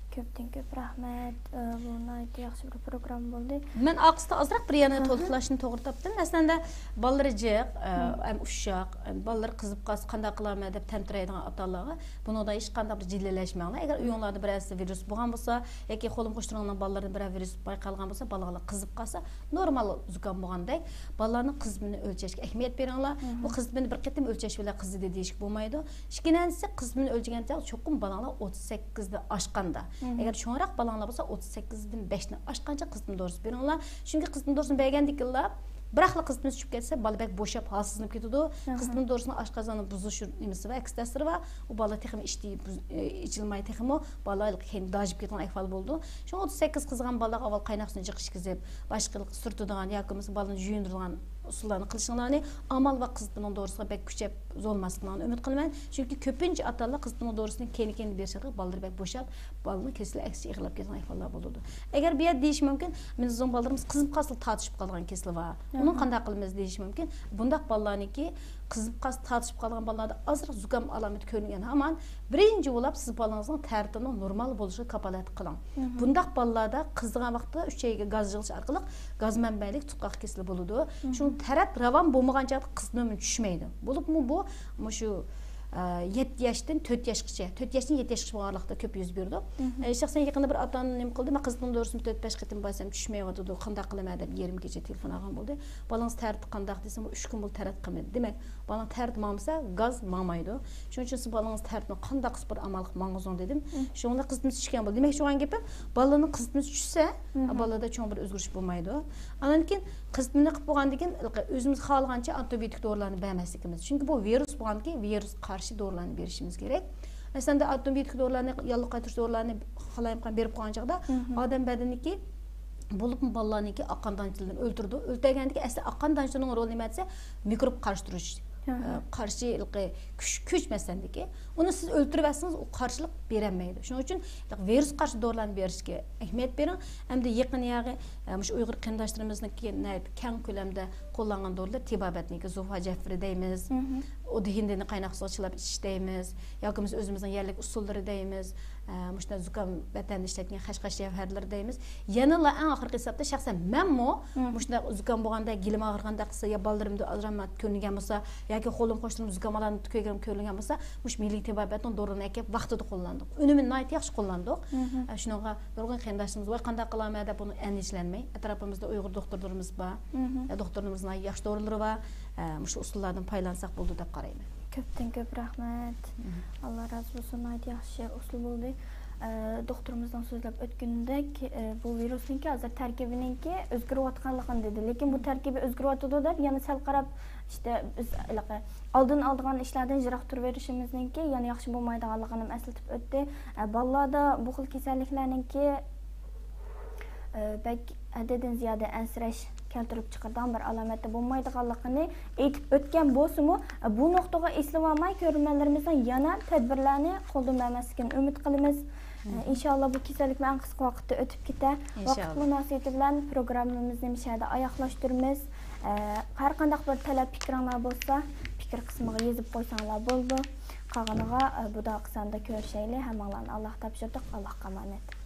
كۆپتىن كۆپ رەھمەت. ئە، بۇ ناھايىتى ياخشى بىر پروگرامما بولدى. مەن ئارقىسىدا ئازراق بىر يەنە تولۇقلاشنى توغرا تاپتىم. ئەسلىدە بالىلىرى جىق، ئە، ھەم ئۇششاق، ئە، بالىلىرى قىزىپ قالسا قانداق قىلارمەن دەپ تەمتىرەيدىغان ئاتا-ئانىلارغا بۇنىڭدا ھېچقانداق بىر جىددىيلەشمەڭلار. ئەگەر ئۆيۈڭلاردا بىرەرسىدە ۋىرۇس بولغان بولسا ياكى قولۇم قوشنىڭلارنىڭ بالىلىرىدا بىرەر ۋىرۇس بايقالغان بولسا، بالىلار قىزىپ قالسا، نورمال زۇكام بولغاندەك، بالىلارنىڭ قىزىتمىنى ئۆلچەشكە ئەھمىيەت بېرىڭلار. بۇ قىزىتمىنى بىر قېتىم ئۆلچەش بىلەن قىزىدى دېيىشكە بولمايدۇ. ئىككىنچىسى، قىزىتمىنى ئۆلچىگەن چاغدا چوقۇم بالاڭلار ئوتتۇز سەككىزدىن ئاشقاندا. ئەگەر چوڭراق بالاڭلار بولسا، ئوتتۇز سەككىزدىن بەشتىن ئاشقانچە قىزىتما دورىسى بېرىڭلار. چۈنكى قىزىتما دورىسىنى بەرگەندىكىنلا بىراقلا قىزىتمىسى چۈشۈپ كەتسە، بالا بەك بوشاپ، ھالسىزلىنىپ كېتىدۇ. قىزىتما دورىسىنىڭ ئاشقازاننى بۇزۇش نېمىسى بار، ئەكس تەسىرى بار. ئۇ بالا تېخىمۇ ئىشتىيى بۇز-، ئېچىلماي، تېخىمۇ بالا كەينىدە داجىپ كېتىدىغان ئەھۋال بولىدۇ. شۇڭا ئوتتۇز سەككىز قىزىغان بالىلارغا ئاۋۋال قايناق سۇنى جىق ئىچكۈزۈپ، باشقا سۈرتىدىغان ياكى بولمىسا بالىنى يۇيۇندۇرىدىغان ئۇسۇللارنى قىلىشىڭلارنى، ئامال ۋە قىزىتمىنىڭ دورىسىغا بەك كۈچەپ زورلىماسلىقىڭلارنى ئۈمىد قىلىمەن. چۈنكى كۆپىنچە ئاتا-ئانىلار قىزىتمىنىڭ دورىسىنى كەينى-كەينىدىن بېرىش ئارقىلىق بالىلىرى بەك بوشاپ، بالىنىڭ كېسىلى ئەكسىچە ئېغىرلاپ كېتىدىغان ئەھۋاللار بولىدۇ. ئەگەر بۇ يەردە دېيىشى مۇمكىن، بىزنىڭ بالىلىرىمىز قىزىپ قالسىلا تارتىشىپ قالىدىغان كېسىلى بار. ئۇنىڭ قانداق قىلىمىز دېيىشى مۇمكىن. بۇنداق بالىلارنىڭكى قىزىپ قالسا تارتىشىپ قالىدىغان بالىلاردا ئازراق زۇكام ئالامىتى كۆرۈنگەن ھامان، بىرىنچى بولۇپ سىز بالىڭىزنىڭ تەرىتىنىڭ نورمال بولۇشىغا كاپالەتلىك قىلىڭ. بۇنداق بالىلاردا قىزىغان ۋاقىتتا ئۈچەيگە گاز يىغىلىش ئارقىلىق گاز مەنبەلىك تۇتقاق كېسىلى بولىدۇ. شۇڭا تەرەت راۋان بولمىغان چاغدا قىزىتما چۈشمەيدۇ. بولۇپمۇ بۇ مۇشۇ، ئە، يەتتە ياشتىن تۆت ياشقىچە، تۆت ياشتىن يەتتە ياشقىچە بولغان ئارىلىقتا كۆپ يۈز بېرىدۇ. ئە، شەخسەن يېقىندا بىر ئاتا-ئانا نېمە قىلدى، مەن قىزىتما دورىسىنى تۆت-بەش قېتىم بەرسەم چۈشمەيۋاتىدۇ، قانداق قىلىمەن دەپ يېرىم كېچە تېلېفون ئالغان بولدى. بالىڭىز تەرىتى قانداق دېسەم، ئۇ ئۈچ كۈن بولدى تەرەت قىلمىدى. دېمەك، بالىنىڭ تەرىتى ماڭمىسا، گاز ماڭمايدۇ. شۇنىڭ ئۈچۈن سىز بالىڭىز تەرىتىنى قانداق قىلسا بىر ئامال قىلىپ ماڭغۇزۇڭ دېدىم. شۇڭا قىزىتمىسى چۈشكەن بولدى. دېمەكچى بولغان گېپىم، بالىنىڭ قىزىتمىسى چۈشسە، بالىدا چوڭ بىر ئۆزگىرىش بولمايدۇ. ئاندىن كېيىن قىزىتمىنى قىلىپ بولغاندىن كېيىن، ئۆزىمىز خالىغانچە ئانتىبىيوتىك دورىلارنى بەرمەسلىكىمىز. چۈنكى بۇ ۋىرۇس بولغاندىن كېيىن ۋىرۇسقا قارشى دورىلارنى بېرىشىمىز كېرەك. مەسىلەن، ئانتىبىيوتىك دورىلارنى، ياللۇغ قايتۇرۇش دورىلارنى قالايمىقان بېرىپ قويغان چاغدا ئادەم بەدىنىدىكى، بولۇپمۇ بالىلارنىڭكى ئاق قان دانچىلىرىنى ئۆلتۈرىدۇ. ئۆلتۈرگەندىكى ئەسلى ئاق قان دانچىلىرىنىڭ رولى نېمە دېسە، مىكروب قارشى تۇرۇش، ئە، قارشى ھېلىقى كۈچ، كۈچ مەسىلەندىكى. ئۇنى سىز ئۆلتۈرۈۋەتسىڭىز، ئۇ قارشىلىق بېرەلمەيدۇ. شۇنىڭ ئۈچۈن ۋىرۇس قارشى دورىلارنى بېرىشكە ئەھمىيەت بېرىڭ. ئەمدى يېقىن ياغى، ئە، مۇشۇ ئۇيغۇر قېرىنداشلىرىمىزنىڭكى ناھايىتى كەڭ كۆلەمدە قوللانغان دورىلار تېبابەتنىڭكى زۇفا جەفرى دەيمىز، ئۇدۇ ھىندىنى قايناق سۇغا چىلاپ ئىچىش دەيمىز، ياكى بولمىسا ئۆزىمىزنىڭ يەرلىك ئۇسۇللىرى دەيمىز، ئە، مۇشۇنداق زۇكام ۋەتەندە ئىشلەتكەن خەشخاش جەۋھەرلىرى دەيمىز. يەنىلا ئەڭ ئاخىرقى ھېسابتا شەخسەن مەنمۇ مۇشۇنداق زۇكام بولغاندا، گېلىم ئاغرىغاندەك قىلسا يا بالىلىرىمدا ئازراق كۆرۈنگەن بولسا ياكى قولۇم قوشنىم زۇكام ئالامىتى كۆرگەن، كۆرۈنگەن بولسا، مۇشۇ مىللىي تېبابەتنىڭ دورىلىرىنى ئەكەپ ۋاقتىدا قوللاندۇق. ئۈنۈمىنى ناھايىتى ياخشى قوللاندۇق. ئە، شۇنىڭغا نۇرغۇن قېرىنداشلىرىمىز، ۋاي، قانداق قىلارمەن دەپ بۇنى ئەندىشىلەنمەي، ئەتراپىمىزدا ئۇيغۇر دوختۇرلىرىمىز بار. ئە، دوختۇرلىرىمىزنىڭ ياخشى دورىلىرى بار. ئە، مۇشۇ ئۇسۇللاردىن پايدىلانساق بولىدۇ دەپ قارايمەن. كۆپتىن كۆپ رەھمەت. ئاللا رازى بولسۇن، ناھايىتى ياخشى ئۇسۇل بولدى. ئە، دوختۇرىمىزنىڭ سۆزلەپ ئۆتكىنىدەك، ئە، بۇ ۋىرۇسنىڭكى ھازىر تەركىبىنىڭكى ئۆزگىرىۋاتقانلىقىنى دېدى. لېكىن بۇ تەركىبى ئۆزگىرىۋاتىدۇ دەپ يەنە سەل قاراپ، ئىشتە بىز ھېلىقى ئالدىن ئالىدىغان ئىشلاردىن يىراق تۇرۇۋېرىشىمىزنىڭكى يەنە ياخشى بولمايدىغانلىقىنى ئەسلىتىپ ئۆتتى. ئە، بالىلاردا بۇ خىل كېسەللىكلەرنىڭكى، ئە، بەك ھەددىدىن زىيادە ئەنسىرەش كەلتۈرۈپ چىقىرىدىغان بىر ئالامەتتە بولمايدىغانلىقىنى ئېيتىپ ئۆتكەن بولسىمۇ، بۇ نۇقتىغا ئېسىلىۋالماي، كۆرۈرمەنلىرىمىزنىڭ يەنە تەدبىرلەرنى قولدىن بەرمەسلىكىنى ئۈمىد قىلىمىز. ئىنشاللا بۇ كېسەللىكمۇ ئەڭ قىسقا ۋاقىتتا ئۆتۈپ كېتەر. ۋاقىت مۇناسىۋىتى بىلەن پروگراممىمىزنى مۇشۇ يەردە ئاياغلاشتۇرىمىز. ئە، ھەر قانداق بىر تەلەپ پىكرىڭلار بولسا، پىكىر قىسمىغا يېزىپ قويساڭلار بولىدۇ. قالغىنىغا، ئە، بۇداقى ساندا كۆرۈشەيلى. ھەممىڭلارنى ئاللاغا تاپشۇردۇق. ئاللاغا ئامانەت.